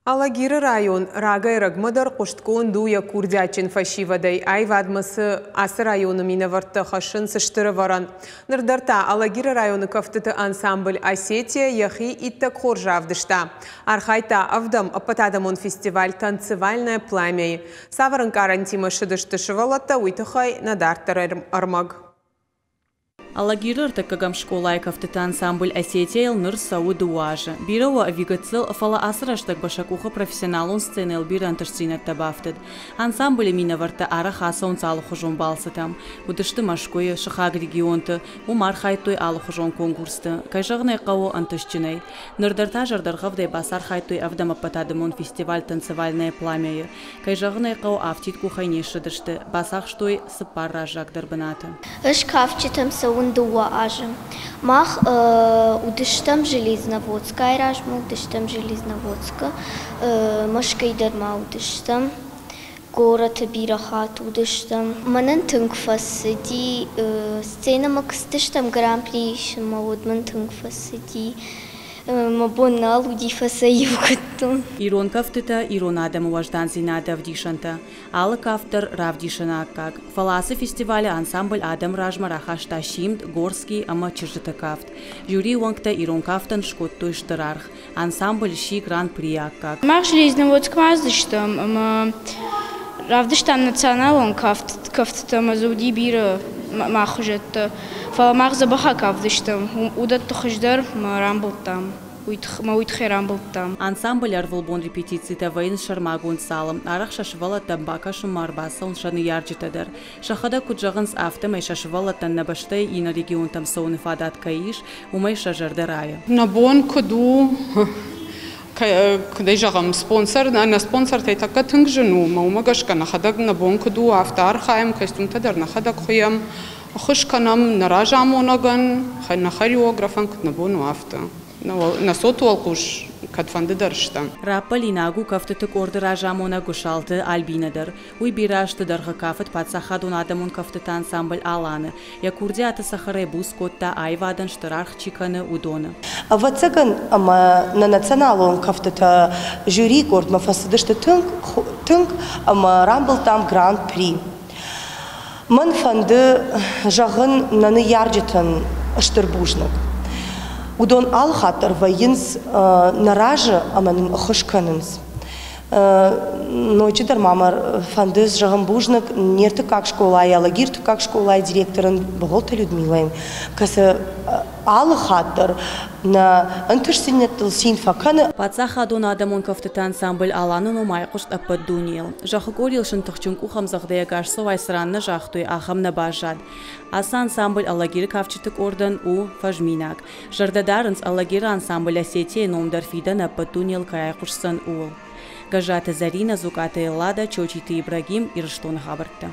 Алагиры район рагӕй-ӕрӕгмӕ дӕр хъуыстгонд у йӕ курдиатджын фӕсивӕдӕй. Аивадмӕ цы ацы районы минӕвӕрттӕ хӕссынц стыр ӕвӕрӕн. Ныр дӕр та Алагиры районы кӕфтыты ансамбль «Осетия» йӕхи иттӕг хорз равдыста. Архайдта ӕвдӕм ӕппӕтадӕмон фестиваль «Танцевальное пламя»-йы. Цавӕр ӕнкъарӕнтимӕ ссыдысты сывӕллӕттӕ, уый тыххӕй нӕ дарддӕр ӕрмӕг. Алагиры ӕртыккӕгӕм скъолайы кӕфтыты ансамбль «Осетия»-йыл ныр цӕуы 2 азы. Бирӕ у ӕви гыццыл, фӕлӕ ацы рӕстӕгмӕ сӕ къухы профессионалон сценӕйыл бирӕ ӕнтыстдзинӕдтӕ бафтыд. Ансамблы минӕвӕрттӕ арӕх ацӕуынц алыхуызон балцытӕм. Уыдысты Мӕскуыйы, сыхаг регионты, уым архайдтой алыхуызон конкурсты. Кӕй зӕгъын ӕй хъӕуы, ӕнтыстджынӕй. Ныр дӕр та зӕрдӕргъӕвдӕй бацархайдтой ӕвдӕм ӕппӕтадӕмон фестиваль «Танцевальное пламя»-йы. Кӕй зӕгъын ӕй хъӕуы, афтид къухӕй не ссыдысты, бацахстой цыппар раззагдӕр бынаты. Ӕз кафджытӕм цӕуын 2 азы. Мах уыдыстӕм Железноводскӕйы размӕ, уыдыстӕм Железноводскы, Мӕскуыйы дӕр ма уыдыстӕм, горӕты бирӕ хатт уыдыстӕм. Мӕнӕн тынг фӕцыди, сценӕмӕ куы цыдыстӕм гран-при исынмӕ, уӕд мын тынг фӕцыди. Мӕ бон нал уыди, фӕцӕй-иу кодтон. Ирон кӕфтытӕ, ирон адӕмы уӕздандзинады ӕвдисӕнтӕ. Алы кафт дӕр равдисыны аккаг. Фӕлӕ ацы фестивалы ансамбль адӕм размӕ рахаста Симд, Горский ӕмӕ Чызджыты кафт. Жюрийы уӕнгтӕ ирон кафтӕн скодтой стыр аргъ. Ансамбль сси гран-прийы аккаг. Мах Железноводскмӕ ацыдыстӕм ӕмӕ равдыстам националон кӕфтытӕ ӕмӕ дзы уыди бирӕ мах хуызӕттӕ. Фӕлӕ мах дзӕбӕх акафдзыстӕм, уыдӕтты хуыздӕр мӕ рамбылдтам. Мӕ уый тыххӕй рамбылдтам. Ансамбль ӕрвылбон репетицитӕ вӕййынц сӕрмагонд залы. Арӕх сӕ сывӕллӕттӕм бакӕсынмӕ ӕрбацӕуынц сӕ ныййарджытӕ дӕр. Сӕхӕдӕг куыд зӕгъынц, афтӕмӕй сӕ сывӕллӕттӕн нӕ бӕстӕйы иннӕ регионтӕм цӕуыны фадат кӕй ис, уымӕй сӕ зӕрдӕ райы. Нӕ бон куыд у, куыдӕй зӕгъӕм, спонсор, нӕ спонсортӕй тӕккӕ тынг зын у, ӕмӕ уымӕ гӕсгӕ нӕхӕдӕг нӕ бон куыд у, афтӕ архайӕм, костюмтӕ дӕр нӕхӕдӕг хуыйӕм, ӕххуыс кӕнӕм нӕ разамонӕгӕн, нӕ хореографӕн, куыд нӕ бон у, афтӕ. Нӕ цоты уӕлхъус кӕдфӕнды дӕр стӕм. Раппӕлинаг у кӕфтыты къорды разамонӕг Гуысалты Альбинӕ дӕр. Уый бирӕ азты дӕргъы кафыд паддзахадон адӕмон кӕфтыты ансамбль «Алан»-ы. Йӕ курдиаты цӕхӕрӕй буц кодта, аивадӕн стыр аргъ чи кӕны, уыдоны. Ӕвӕццӕгӕн, ӕмӕ нӕ националон кӕфтытӕ жюрийы къордмӕ фӕцыдысты тынг, тынг ӕмӕ рамбылдтам гран-при. Мӕн фӕнды зӕгъын нӕ ныййарджытӕн стыр бузныг. Уыдон алы хатт дӕр вӕййынц нӕ разы ӕмӕ нын ӕххуыс кӕнынц. Ноджыдӕр ма мӕ фӕнды зӕгъын бузныг не ртыккаг скъолайы, Алагиры ӕртыккаг скъолайы директорӕн Быгъуылты Людмилӕйӕн, кӕцы алы хатт дӕр нӕ ӕнтыстдзинӕдтыл цин фӕкӕны. Паддзахадон адӕмон кӕфтыты ансамбль «Алан»-ы ном айхъуыст ӕппӕт дунейыл. Зӕххы къорийыл сын тыхджын къухӕмдзӕгъдӕй ӕгас цӕуай цы ран нӕ загътой, ахӕм нӕ баззад. Ацы ансамбль Алагиры кафджыты къордӕн у фӕзминаг. Зӕрдӕ дарынц, Алагиры ансамбль «Осетия»-йы ном дӕр фидӕны ӕппӕт дунейыл кӕй айхъуысдзӕн, ууыл. Гӕззаты Зӕринӕ, Дзукъаты Эллада, Чочиты Ибрагим, Ирыстоны хабӕрттӕ.